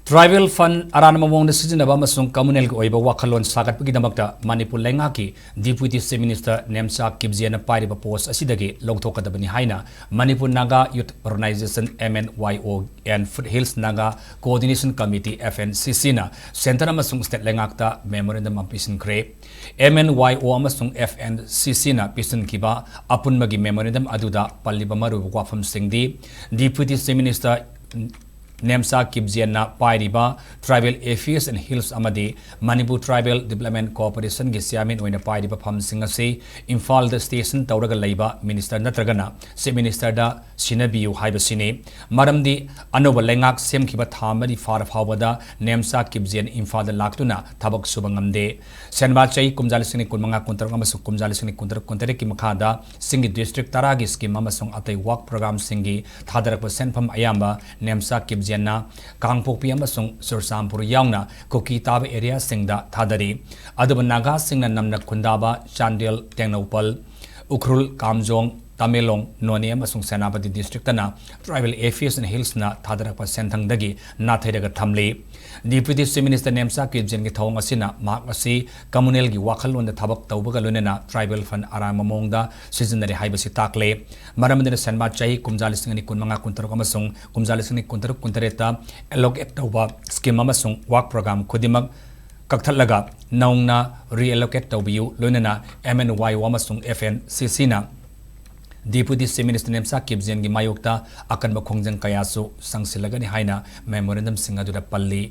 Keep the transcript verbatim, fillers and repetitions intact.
Tribal fund ꯑꯔꯥꯟꯕ ꯃꯑꯣꯡꯗ ꯁꯤꯖꯤꯟꯅꯕ ꯑꯃꯁꯨꯡ communalꯒꯤ ꯑꯣꯏꯕ ꯋꯥꯈꯜꯂꯣꯟ ꯁꯥꯒꯠꯄꯒꯤꯗꯃꯛꯇ ꯃꯅꯤꯄꯨꯔ ꯂꯩꯉꯥꯛꯀꯤ Deputy Chief Minister ꯅꯦꯝꯆꯥ ꯀꯤꯞꯖꯤꯌꯟꯅ ꯄꯥꯏꯔꯤꯕ post ꯑꯁꯤꯗꯒꯤ ꯂꯧꯊꯣꯛꯀꯗꯕꯅꯤ ꯍꯥꯏꯅ Manipur Naga Youth Organization, M N Y O, and Foothills Naga Coordination Committee, F N C C, ꯅ centre ꯑꯃꯁꯨꯡ state ꯂꯩꯉꯥꯛꯇ memorandum ꯑꯃ ꯄꯤꯁꯤꯟꯈ꯭ꯔꯦ꯫ M N Y O ꯑꯃꯁꯨꯡ F N C C ꯅ ꯄꯤꯁꯤꯟꯈꯤꯕ ꯑꯄꯨꯟꯕꯒꯤ memorandum ꯑꯗꯨꯗ ꯄꯜꯂꯤꯕ ꯃꯔꯨꯑꯣꯏꯕ ꯋꯥꯐꯝꯁꯤꯡꯗꯤ, Deputy Chief Minister ꯅꯦꯝꯆꯥ ꯀꯤꯞꯖꯤꯌꯟꯅ ꯄꯥꯏꯔꯤꯕ Tribal Affairs and Hills ꯑꯃꯗꯤ Manipur Tribal Development Corporationꯒꯤ chairman ꯑꯣꯏꯅ ꯄꯥꯏꯔꯤꯕ ꯐꯝꯁꯤꯡ ꯑꯁꯤ ꯏꯝꯐꯥꯜꯗ station ꯇꯧꯔꯒ ꯂꯩꯕ minister ꯅꯠꯇ꯭ꯔꯒꯅ chief ministerꯗ ꯁꯤꯟꯅꯕꯤꯌꯨ ꯍꯥꯏꯕꯁꯤꯅꯤ꯫ ꯃꯔꯝꯗꯤ ꯑꯅꯧꯕ ꯂꯩꯉꯥꯛ ꯁꯦꯝꯈꯤꯕ ꯊꯥ ꯃꯔꯤ ꯐꯥꯔ ꯐꯥꯎꯕꯗ ꯅꯦꯝꯆꯥ ꯀꯤꯞꯖꯤꯌꯟ ꯏꯝꯐꯥꯜꯗ ꯂꯥꯛꯇꯨꯅ ꯊꯕꯛ ꯁꯨꯕ ꯉꯝꯗꯦ꯫ ꯁꯦꯟꯕꯥ ꯆꯍꯤ ꯀꯨꯝꯖꯥ ꯂꯤꯁꯤꯡ ꯑꯅꯤ ꯀꯨꯟꯃꯉꯥ, ꯀꯨꯟꯇꯔꯨꯛ ꯑꯃꯁꯨꯡ ꯀꯨꯝꯖꯥ ꯂꯤꯁꯤꯡ ꯑꯅꯤ ꯀꯨꯟꯇꯔꯨꯛ, ꯀꯨꯟꯇꯔꯦꯠꯀꯤ ꯃꯈꯥꯗ ꯆꯤꯡꯒꯤ district ꯇꯔꯥꯒꯤ scheme ꯑꯃꯁꯨꯡ ꯑꯇꯩ work programꯁꯤꯡꯒꯤ ꯊꯥꯗꯔꯛꯄ ꯁꯦꯟꯐꯝ ꯑꯌꯥꯝꯕ ꯅꯦꯝꯆꯥ ꯀꯤꯞꯖꯤꯌꯟꯅ ꯀꯥꯡꯄꯣꯛꯄꯤ ꯑꯃꯁꯨꯡ ꯆꯨꯔꯆꯥꯟꯄꯨꯔ ꯌꯥꯎꯅ ꯀꯨꯀꯤ ꯇꯥꯕ areaꯁꯤꯡꯗ ꯊꯥꯗꯔꯤ꯫ ꯑꯗꯨꯕꯨ ꯅꯥꯒꯥꯁꯤꯡꯅ ꯅꯝꯅ ꯈꯨꯟꯗꯥꯕ ꯆꯥꯟꯗꯦꯜ, ꯇꯦꯡꯅꯧꯄꯜ, ꯎꯈ꯭ꯔꯨꯜ, ꯀꯥꯝꯖꯣꯡ, ꯇꯃꯦꯡꯂꯣꯡ, ꯅꯣꯅꯦ ꯑꯃꯁꯨꯡ ꯁꯦꯅꯥꯄꯇꯤ districtꯇꯅ Tribal Affairs and Hillsꯅ ꯊꯥꯗꯔꯛꯄ ꯁꯦꯟꯊꯪꯗꯒꯤ ꯅꯥꯊꯩꯔꯒ ꯊꯝꯂꯤ꯫ Deputy Chief Minister ꯅꯦꯝꯆꯥ ꯀꯤꯞꯖꯤꯌꯟꯒꯤ ꯊꯧꯑꯣꯡ ꯑꯁꯤꯅ ꯃꯍꯥꯛ ꯑꯁꯤ communalꯒꯤ ꯋꯥꯈꯜꯂꯣꯟꯗ ꯊꯕꯛ ꯇꯧꯕꯒ ꯂꯣꯏꯅꯅ tribal fund ꯑꯔꯥꯟꯕ ꯃꯑꯣꯡꯗ ꯁꯤꯖꯤꯟꯅꯔꯦ ꯍꯥꯏꯕꯁꯤ ꯇꯥꯛꯂꯦ꯫ ꯃꯔꯝ ꯑꯗꯨꯅ ꯁꯦꯟꯕꯥ ꯆꯍꯤ ꯀꯨꯝꯖꯥ ꯂꯤꯁꯤꯡ ꯑꯅꯤ ꯀꯨꯟꯃꯉꯥ, ꯀꯨꯟꯇꯔꯨꯛ ꯑꯃꯁꯨꯡ ꯀꯨꯝꯖꯥ ꯂꯤꯁꯤꯡ ꯑꯅꯤ ꯀꯨꯟꯇꯔꯨꯛ, ꯀꯨꯟꯇꯔꯦꯠꯇ allocate ꯇꯧꯕ scheme ꯑꯃꯁꯨꯡ work program ꯈꯨꯗꯤꯡꯃꯛ ꯀꯛꯊꯠꯂꯒ ꯅꯧꯅ reallocate ꯇꯧꯕꯤꯌꯨ, ꯂꯣꯏꯅꯅ M N Y O ꯑꯃꯁꯨꯡ F N C Cꯅ Deputy Chief Minister Nemcha ꯀꯤꯞꯖꯤꯌꯟꯒꯤ ꯃꯥꯌꯣꯛꯇ ꯑꯀꯟꯕ ꯈꯣꯡꯖꯪ ꯀꯌꯥꯁꯨ ꯆꯪꯁꯤꯜꯂꯒꯅꯤ ꯍꯥꯏꯅ memorandumꯁꯤꯡ ꯑꯗꯨꯗ ꯄꯜꯂꯤ꯫